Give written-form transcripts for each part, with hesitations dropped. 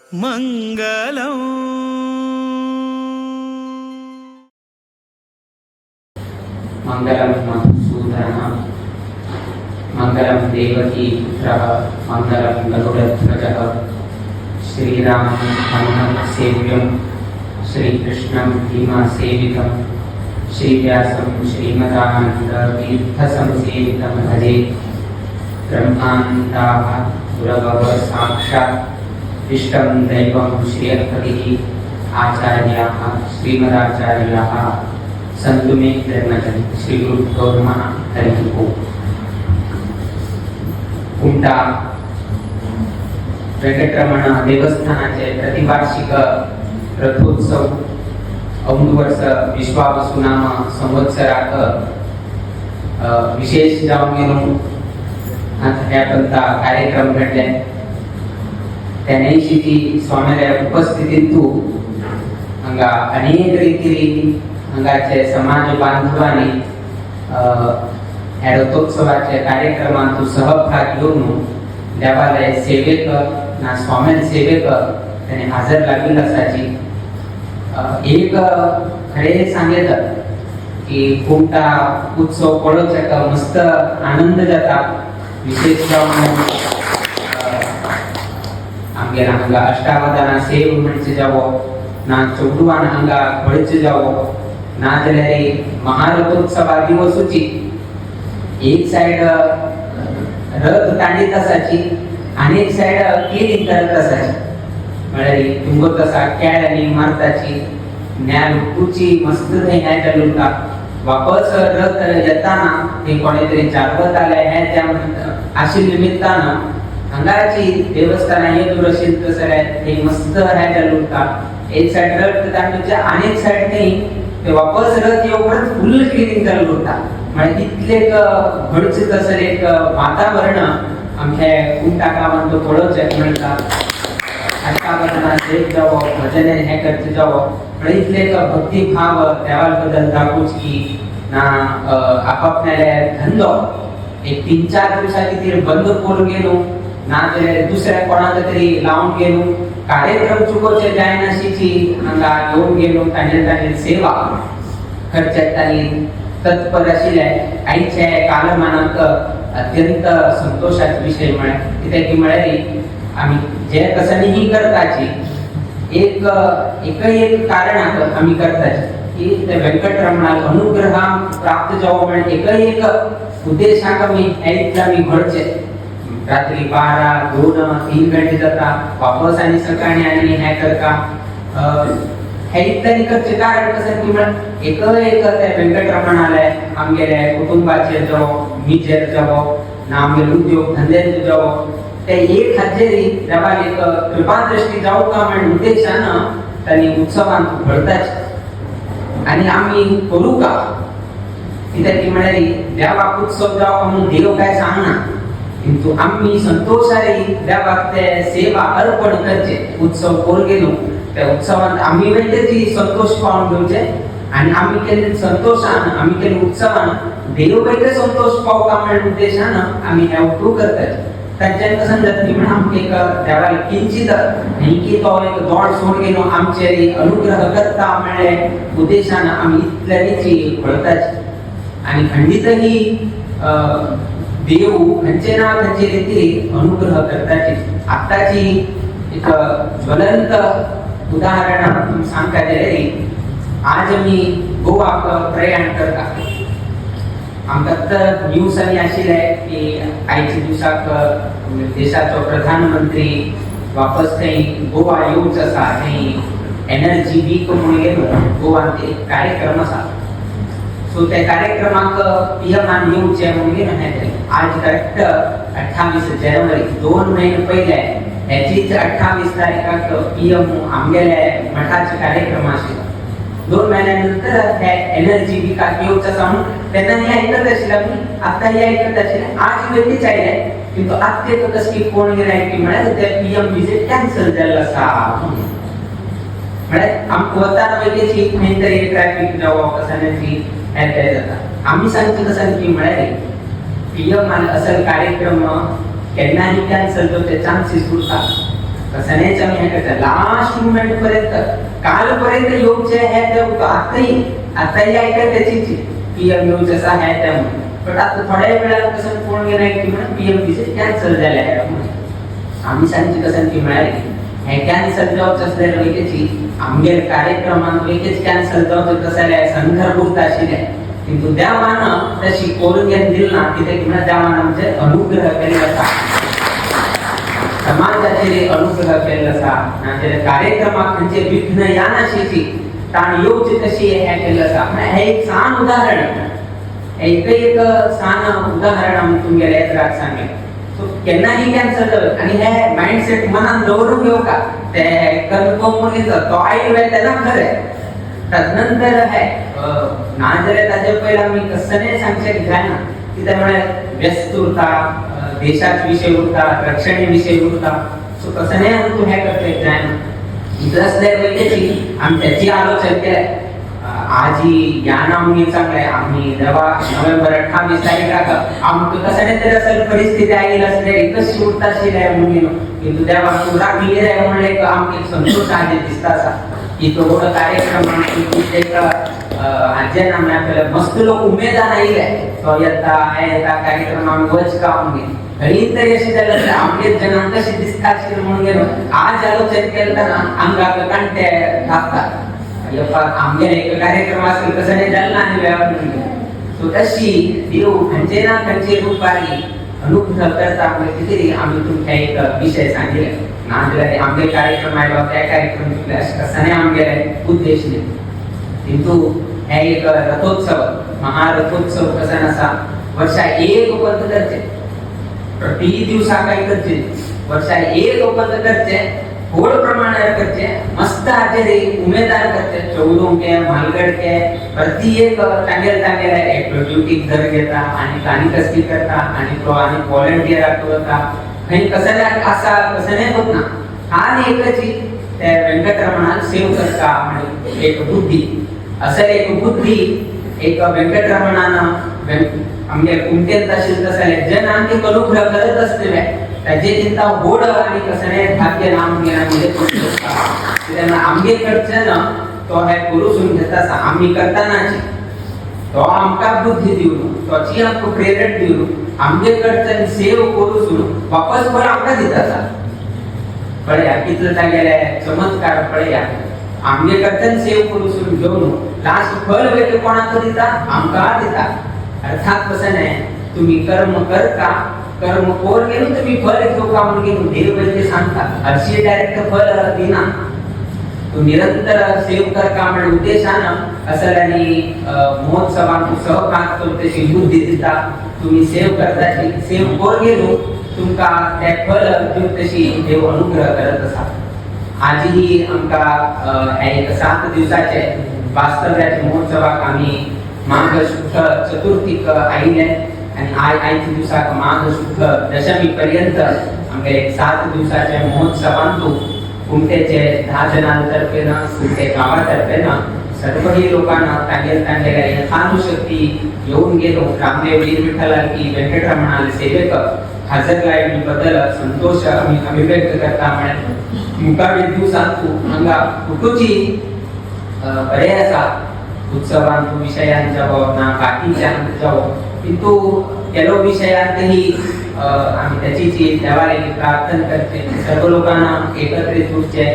मङ्गलम्। मंगलम मधुसूदनः, मंगलम देवकी पुत्रः, मंगलम गरुडध्वजः, श्रीरामं हनुमत्सेव्यं, श्रीकृष्णं भीमसेवितं, श्रीव्यासं श्रीमदानन्दतीर्थसंसेवितं भजे। ब्रह्मान्ताः गुरवः साक्षात् इष्टं दैवं श्रीहरिः, आचार्याः श्रीमदाचार्याः सन्तु मे धर्मजन। श्री गुरुभ्यो नमः। हरिः ओम्। कुमटा वेंकटरमण देवस्थानाचे प्रतिवार्षिक रथोत्सव औंध वर्ष विश्वावसुनाम संवत्सराक विशेष जावन गेलो ह्या पंथा कार्यक्रम घडले। त्या न्हयशीची स्वाम्याल्या उपस्थितींतू हांगा अनेक रितीरी हांगाचे समाज बांधवांनी ह्या रथोत्सवाच्या कार्यक्रमांत सहभाग घेवन देवालय सेवेक ना स्वाम्यान सेवेक त्याने हजर लागिल्लो आसाची। एक खरें सांगेत की कुमटा उत्सव पळोवच्याक मस्त आनंद जाता। विशेष जावन आमगेर हांगा अष्टावधाना सेव म्हणचे जावो ना चौडुवान हांगा घडचे जावो ना जाल्यार महारथोत्सवा दिवसूची एक सायड रथ तांडीत आसाची आनी एक सायड क्लिनींग करत आसाची। म्हळ्यार तुंगत आसा केळ्यांनी मारताची ज्ञान उपटूची मस्त थंय हें चालू उरता। वापस रथ येताना ते कोणे तरी जागृत आले हे त्या आशिल्ल्या निमित्तान हांगाची देवस्थानां येदूर आशिल्ली तसले ते मस्त हें चालू उरता। एक सायड रथ तांडूचे आनी एक सायड थंय ते वापस रथ येवपरेंत फुल क्लिनींग चालू उरता। म्हळ्यार इतलें एक घडचें तसलें एक वातावरण आमच्या कुमटा गांवांत तो पळोवचें मेळटा। अष्टावधाना सेव जावो, भजन हें करचें जावो, म्हळ्यार इतलें एक भक्तिभाव देवा बद्दल दाखोवची ना। आपापणाले धंदो एक 3-4 दिवसां खातीर बंद करून गेलो ना जाल्यार दुसऱ्या कोणाक तरी लावन गेलो कार्यक्रम चुकोवचे जायनाशीची हांगा येवन गेलो तांचे तांचे सेवा करचे तांणी तत्पर आशिल्ले। आयचे कालमानाक अत्यंत संतोषाचे विशय म्हळ्यार कित्याक की म्हळ्यार आमी जे कसांनीही करताची एक एकय एक कारणाक आमी करताची की ते वेंकटरमणाक अनुग्रह प्राप्त जावो म्हण एकय एक उद्देशाक आमी हे इतले आमी घडचे। रात्री 12 2 3 घंटे जाता वापस आनी सकाळी आनी हें करता। हे इतल्यानी करचें कारण कशें की म्हळ्यार एकय एक ते वेंकटरमणाले आमगेले कुटुंबाचेर जावो मिजेर जावो ना आमगेले उद्योग धंद्याचेर जावो ते एक हाजेरी देवाक एक कृपादृष्टी जावं का म्हण उद्देशान तांणी उत्सवांत घडताच आनी आमी करूं का कित्याक की म्हळ्यार देवाक उत्सव जावं म्हणून देव काय सांगना, किंतु आमी संतोषारी देवाक ते सेवा अर्पण करचे। उत्सव करून गेलो त्या उत्सवांत आमी वेगळी संतोष पावन घेवचे आनी आमी केल्ले संतोषान आमी केल्ले उत्सवान देव वेगळे संतोष पावता म्हण उद्देशान आमी हे उठू करतात। तांच्यान कसं जाता की म्हण आमकां एक देवाक किंचित न्ही की तो एक दोड सोड गेलो आमचेर अनुग्रह करता म्हळ्ळे उद्देशान आमी इतल्यांनीची घोळताची आनी खंडीतही देव खंयचे ना खंयचे रिती अनुग्रह करताची। आताची एक ज्वलंत उदाहरण तुमी सांगता जाल्यार आज आमी गोवाक प्रयाण करता। आमकां तर न्यूजांनी आशिल्लें की आयच्या दिवसाक देशाचो प्रधानमंत्री वापस थंय गोवा येवचो आसा, थंय एनर्जी वीक म्हणून गेलो गोवान एक कार्यक्रम आसा। सो त्या कार्यक्रमाक पी एमान येवचें म्हणून गेलो हें जालें। आज करेक्ट 28 जानेवारी 2 म्हयने पयले हेचीच 28 तारखाक पी एम आमगेले मठाचे कार्यक्रम आशिल्लो। 2 महिन्यानंतर हे एनर्जी विकाक येवचो आसा म्हणून तेन्ना हे आयकत आशिल्ले आमी, आतां हे आयकत आशिल्ले, आज वेगळीच आयले किंतु आतां एक कसली कोण गेले की म्हळ्यार ते पी एम विजीट कॅन्सल जाल्लो आसा म्हणून। म्हळ्यार आमकां वताना वेगळीच एक खंय तरी ट्रॅफिक जावप कसानाची हें तें जाता। आमी सांगचे कसं की म्हळ्यार पी एम असल कार्यक्रम केन्नाही कॅन्सल जावचे चान्सीस उरता। कसनेच आमी हें करता लास्ट मुमेंट पर्यंत कालपर्यंत येवचे हे ते आतांय आतांय आयकत तेची पीएम येवचे आसा हे ते म्हणून. बट आतां थोड्या वेळान कसं कोण गेले की म्हणून पीएम विजीट कॅन्सल जाले हे म्हणून. आमी सांगची कसं की म्हळ्यार हे कॅन्सल जावचें आसल्यार वयकेची आमगेर कार्यक्रमान वयकेच कॅन्सल जावचें तशें जाल्यार संदर्भ उरता आशिल्लें. किंतु देवान तशी करून घेवन दिल ना कित्याक म्हळ्यार देवान आमचेर अनुग्रह केल्लो आसा, समाजाचेर अनुग्रह केल्लो आसा. नाजाल्यार कार्यक्रमाक खंयचे विघ्न येनाशिल्ली ताणें येवचे तशी हें केल्लें आसा. म्हळ्यार हें एक सान उदाहरण, एक एक सान उदाहरण आमी तुमगेले येत्राक सांगलें. सो केन्नाही कॅन्सल जावं आनी हे मायंडसेट मनान दवरून घेवका ते कन्फर्म म्हणून तो आयलो तेन्ना खरें. तदनंतर हे नाजाल्यार ताजे पयलीं आमी कसलें सांगचें जायना कित्याक म्हळ्यार व्यस्त उरता, देशाच विशय उरता, रक्षणे विशय उरता. सो कसलें आमी तूं हें करचें जायना. इतलें आसल्यार वयल्याची आमी त्याची आलोचन केलें. आजी ज्ञान आमगे सांगलें आमी देवा नोव्हेंबर 28 तारीखाक आमकां कसलें तरी असल परिस्थिती आयली आसल्यार कशी उरता आशिल्लें म्हणून किंतु देवा तूं राखली रे म्हणलें आमकां एक संतोश आजी दिसता आसा की तो व्हडलो कार्यक्रम एक आजयेन आमी आपल्याला मस्त लोक उमेदान आयले तो येता हे येता कार्यक्रम आमी वच का म्हणून खंय तरी अशें जालें आमगे जनांक कशें दिसता आशिल्लें म्हणून गेलो. आज आलोचन केलें तेन्ना आंगाक कांटे धापता आमगेले एक कार्यक्रम आसलो तसं नाही जालें ना आनी वेळार म्हणून. सो तशी देव खंयचे ना खंयचे रुपारी अनुग्रह करता म्हणजे कितें आमी तुमकां एक विशय सांगिल्ले. नाजाल्यार आमगे कार्यक्रम आयलो त्या कार्यक्रम चुकले अशें कसं आमगेले उद्देश न्ही. किंतु हे एक रथोत्सव महारथोत्सव कसं आसा वर्षा एक उपंत करचे, प्रति दिवसा काय करचे, वर्षा एक उपंत करचे, थोड प्रमाणात करचे, मस्त हाजेरी उमेदार करचे. चौदों के मालगड के प्रति एक तांगेल तांगेल एक ड्युटीक धर घेता आणि आनी कसली करता आणि तो आनी व्हॉलंटियर करता खंय कसले आसा कसले होत ना. आणि एकची ते व्यंकटरमणान सेव करता म्हणजे एक बुद्धी असं एक बुद्धी एक व्यंकटरमणान आमगे कुमटेंत आशिल्ले तसले जन आमगे अनुग्रह करत असलेले ताजे चिंता व्हड आनी कसलें भाग्य ना आमगे आमगे तेन्ना आमगे कडच्यान तो हे करूसून घेता आसा. आमी करतानाची तो आमकां बुद्धी दिवन तोची आमकां प्रेरणा दिवन आमगे कडच्यान सेव करूसून वापस बरो आमकां दिता आसा. पळया कितलो तागेले चमत्कार पळया. आमगे कडच्यान सेव करूसून घेवन लास्ट फळ वेगळें कोणाक दिता आमकां दिता. अर्थात कसं नाही तुम्ही कर्म करता कर्म कोर गेलो तुम्ही फळ घेऊ का म्हणून गेलो देव वैद्य सांगता हरशी डायरेक्ट फळ दिना. तू निरंतर सेव कर का म्हणजे उद्देशानं असल आणि महोत्सवान सहभाग करून तशी बुद्धी दिता. तुम्ही सेव करता सेव कोर गेलो तुमका ते फळ दिवन तशी देव अनुग्रह करत असा. आजही आमकां एक 7 दिवसाचे वास्तव्याच्या महोत्सवाक आमी माघ शुद्ध चतुर्थीक आयिल्ले आनी आयच्या दिवसाक माघ शुद्ध दशमी पर्यंत आमगे एक 7 दिवसाचे महोत्सवांतू कुमटेचे 10 जणांतर्फेन कुमटे गावातर्फेन सर्वही लोकांना तांगेल तांगेल्या यथानुशक्ती येऊन गेलो. रामदेव वीर विठ्ठलाकी व्यंकटरमणाले सेवेक हजर लायणी बद्दल संतोष आमी अभिव्यक्त करता. म्हळ्यार मुखावेळ दिवसांतू हांगा कुटुची बरे आसा उत्सवांतू विशयांत जावो ना बाकीच्या जावो किंतु ಕೆಲವು विशयांतही आमी त्याची देवाले प्रार्थना करचे सर्व लोकांना एकत्रित उरचे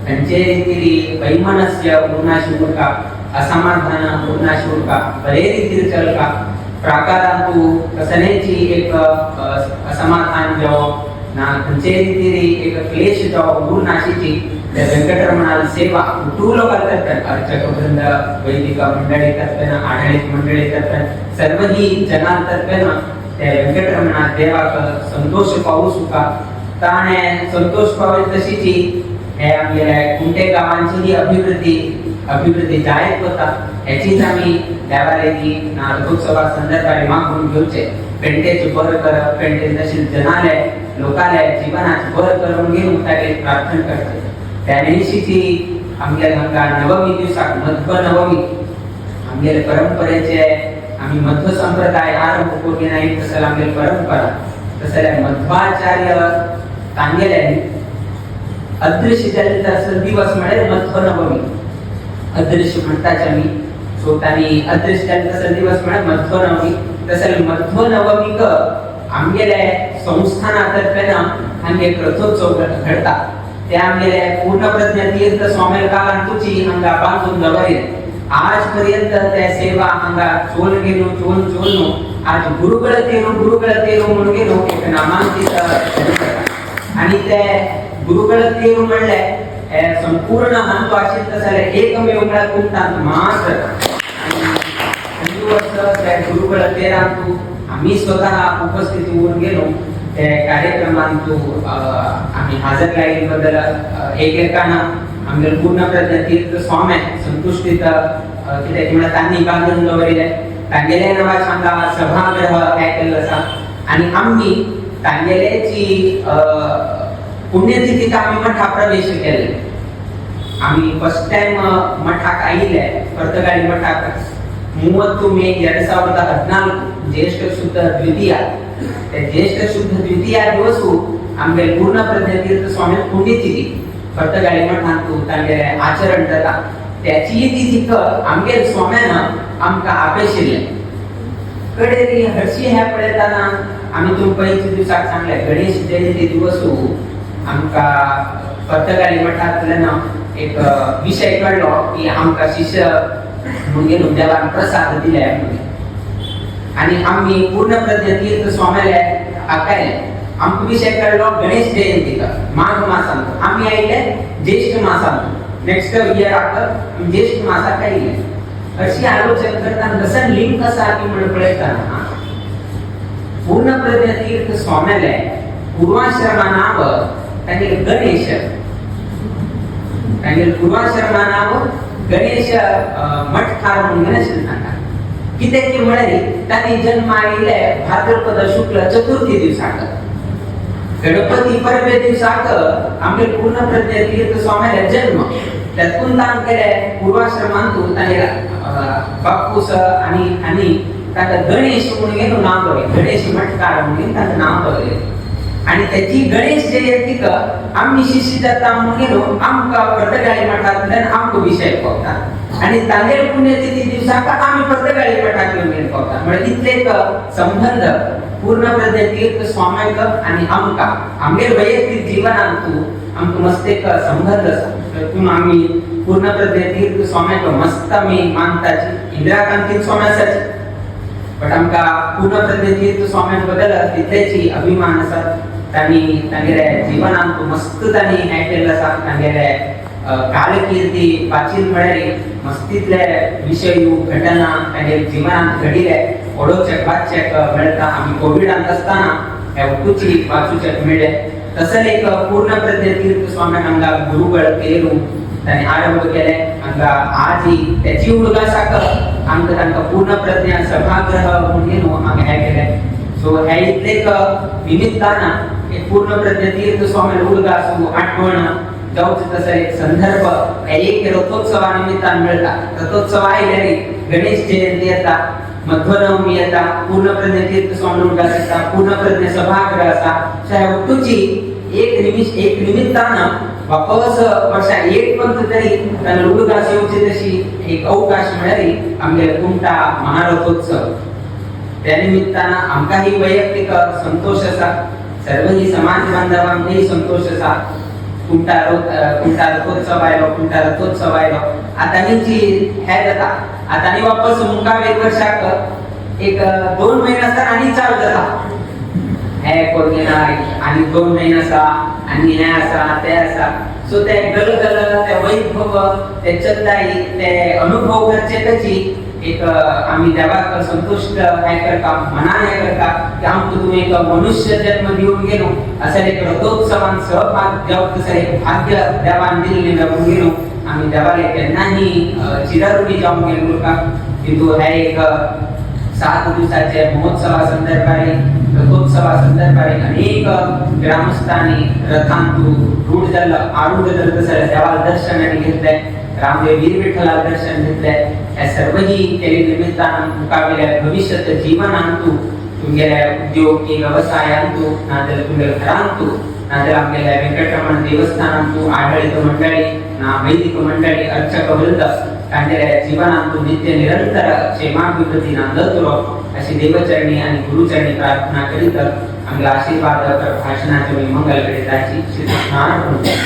खंयचे रितीरी वैमनस्य उरनाशी उरका असमाधान उरनाशी उरका बरे रितीर चलका प्राकारांतू कसनेची एक असमाधान जावो ना खंयचे रितीरी एक क्लेश जावो उरनाशीची त्या व्यंकटरमणाल सेवा कुटुंब लोकांतर्फे अर्चक वृंद वैदिक मंडळी तर्फे आढळीत मंडळी तर्फे सर्वही जनांतर्फे त्या व्यंकटरमणा देवाक संतोष पावू सुका ताणे संतोष पावेल तशीची हे आमगेल्या कुमटे गावांची ही अभिवृद्धी अभिवृद्धी जायत वता हेचीच आमी देवालेगी नारदोत्सवा संदर्भात मागून घेवचे. पेंटेचे बरं करप पेंटेन तशें जनाले लोकाले जीवनाचे बरं करून घेवन तागे प्रार्थना करचे. त्या दिवशीची आमगेल्या हांगा नवमी दिवसाक मध्व नवमी आमगेले परंपरेचे आमी मध्व संप्रदाय आरंभ करून नाही तसं आमगेली परंपरा तसं मध्वाचार्य तांगेले अदृश्य जाल्ले तसो दिवस म्हळ्यार मध्वनवमी. अदृश्य म्हणटाचे आमी. सो तांणी अदृश्य जाल्ले तसो दिवस म्हळ्यार मध्वनवमी. तशें मध्वनवमीक आमगेले संस्थाना तर्फेन हांगे एक रथोत्सव घडता. ते आमगेले पूर्णप्रज्ञ तीर्थ स्वामी कालांतूची हांगा बांदून दवरिले. आज पर्यंत त्या सेवा हांगा चोल गेलो चोल चोलनो आज गुरुकळ तेरू गुरुकळ तेरू म्हणून गेलो एक नामांकित. आणि ते गुरुकळ तेरू म्हणले संपूर्ण अंतू आशिल्लें जाल्यार एकमेव म्हळ्यार कुमटांत मात्र. आणि अंजू वर्स त्या गुरुकळ तेरांतू आम्ही स्वतः उपस्थित होऊन गेलो. त्या कार्यक्रमांतू आम्ही हजर लायिल्ले बद्दल एक एकान आमगेले पूर्णप्रज्ञ तीर्थ स्वामी संतुष्टीत. कित्याक म्हळ्यार तांणी बांदून दवरिलें तांगेले नांवाचे हांगा सभागृह हें केल्लो आसा. आनी आमी तांगेल्याची पुण्यतिथीक आमी मठा प्रवेश केल्ले. आमी फर्स्ट टायम मठाक आयिल्ले, पर्तगाळी मठाक, 30 ಮೇ 2014, ज्येष्ठ शुद्ध द्वितीया. त्या ज्येष्ठ शुद्ध द्वितीया दिवसू आमगे पूर्णप्रज्ञ तीर्थ स्वामी पुण्यतिथी पर्तगाळी मठांतू तांगे आचरण जाता. त्याची तिथीक आमगे स्वाम्यान आमकां आपयशिल्लें. कडेन हरशी ह्या पळयतना आमी तुमकां पयलींच्या दिवसाक सांगलें, गणेश जयंती दिवसू आमकां पर्तगाळी मठांतल्यान एक विशय कळ्ळो की आमकां शिष्य म्हणून देवान प्रसाद दिले म्हणून. आणि आमी पूर्णप्रज्ञ तीर्थ स्वाम्याले आकायले. आमकां विशय कळ्ळो गणेश जयंतीक माघ मासांत. आमी आयले ज्येष्ठ मासांत. नेक्स्ट इयराक ज्येष्ठ मासाक आयले. अशी आलोचन करताना कसन लिंक आसा की म्हणून पळयतना पूर्णप्रज्ञ तीर्थ स्वाम्याले पूर्वाश्रमा नाव तांगेले गणेश. तांगेले पूर्वाश्रमा नाव गणेश मठकार म्हणून आशिल्लें तांकां. कित्याक की म्हळ्यार तांणी जन्म आयिल्ले भाद्रपद शुक्ल चतुर्थी दिवसाक, गणपती परबे दिवसाक आमगे पूर्णप्रज्ञ तीर्थ स्वाम्याले जन्म. त्यातून तांगेले पूर्वाश्रमांतू तांगेले बापूस आणि आणि ताका गणेश म्हणून गेलो नाव दवरलें. गणेश मठकार म्हणून ताका नाव दवरलें. आणि त्याची गणेश जयंतीक आमी शिष्य जाता म्हणून गेलो आमकां पर्तगाळी मठांतल्यान आमकां विशय पावता आणि तांगेले पुण्यतिथी दिवसाक आमी पर्तगाळी मठाक येवन गेले पावता. म्हणजे इतले एक संबंध पूर्णप्रज्ञ तीर्थ स्वाम्याक आणि आमकां आमगेले वैयक्तिक जीवनांतू आमकां मस्त एक संबंध आसा. तेतून आमी पूर्णप्रज्ञ तीर्थ स्वाम्याक मस्त आमी मानताची. इंदिरा स्वामी आसाची, बट आमकां पूर्णप्रज्ञ तीर्थ स्वाम्यां बद्दल तितलेची अभिमान आसा. तांणी तांगेले जीवनांत मस्त तांणी हें केल्लें आसा. तांगेले कालकीर्ती वाचीत म्हळ्यार मस्तीतले विशय घटना तांगेले जीवनांत घडिल्ले पळोवचेक वाचचेक मेळटा. आमी कोविडांत आसतना हे वटूची वाचूचेक मेळ्ळे. तसेच एक पूर्णप्रज्ञ तीर्थ स्वामी हांगा गुरुबळ तेरू तांणी आरंभ केले हांगा. आजही त्याची उडगासाक आमकां तांकां पूर्णप्रज्ञा सभागृह म्हणून न्हू हांगा हें केलें. सो हे इतले एक निमित्तान एक पूर्णप्रज्ञ तीर्थ स्वामी उडगासू आठवण जावचे तसो एक संदर्भ हे एक रथोत्सवा निमित्तान मेळटा. रथोत्सव आयले, गणेश जयंती येता, मध्वनवमी येता, पूर्णप्रज्ञ तीर्थ स्वामी उडगास येता, पूर्णप्रज्ञ सभागृह आसा. सो ह्या वट्टूची एक निमिष एक निमित्तान वापस वर्षा एक पंत तरी तांकां उडगास येवचे तशी एक अवकाश म्हळ्यार आमगेले कुमटा महारथोत्सव. त्या निमित्तान आमकांही वैयक्तिक संतोष आसा, सर्वही समाज बांधवांकही संतोष आसा. कुमटा रथोत्सव आयलो, कुमटा रथोत्सव आयलो. आतां जी हे जाता, आतां आनी वापस मुखार एक वर्षाक एक 2 म्हयने आसतना आनी चालू जाता हे करून येना आनी 2 म्हयने आसा आनी हें आसा तें आसा. सो ते गलगल, ते वैभव, ते चंदाई, ते अनुभव करचे ताची एक आमी देवाक संतुश्ट हें करता, मनान हें करता की आमकां तूं एक मनुष्य जन्म दिवन गेलो असं एक रथोत्सवान सहभाग जावप तसं एक भाग्य देवान दिल्लें म्हणून गेलो. आमी देवाले केन्नाही चिरऋणी जावन गेलो उरता. किंतु हे एक 7 दिवसाचे महोत्सवा संदर्भाने, रथोत्सवा संदर्भाने अनेक ग्रामस्थांनी रथांतू रूढ जाल्लो आरूढ जाल्लो तसं देवाला दर्शन घेतले, रामदेव वीर विठ्ठलाला दर्शन घेतले. ह्या सर्वही केले निमित्तान मुखावेल्या भविष्यात जीवनांतू तुमगेल्या उद्योग की व्यवसायांतू नाजाल्यार तुमगेल्या घरांतू नाजाल्यार आमगेल्या वेंकटरमण देवस्थानांतु आಡಳಿತ मंडळी ना वैदिक मंडळी अर्चक वृंद तांगेल्या जीवनांतु नित्य निरंतर क्षेमाभिवृद्धी नांदतलो अशी देवचरणी आणि गुरुचरणी प्रार्थना करीत आमगेला आशीर्वाद भाषणाचे मी मंगल करीताची श्री कृष्णार्पण.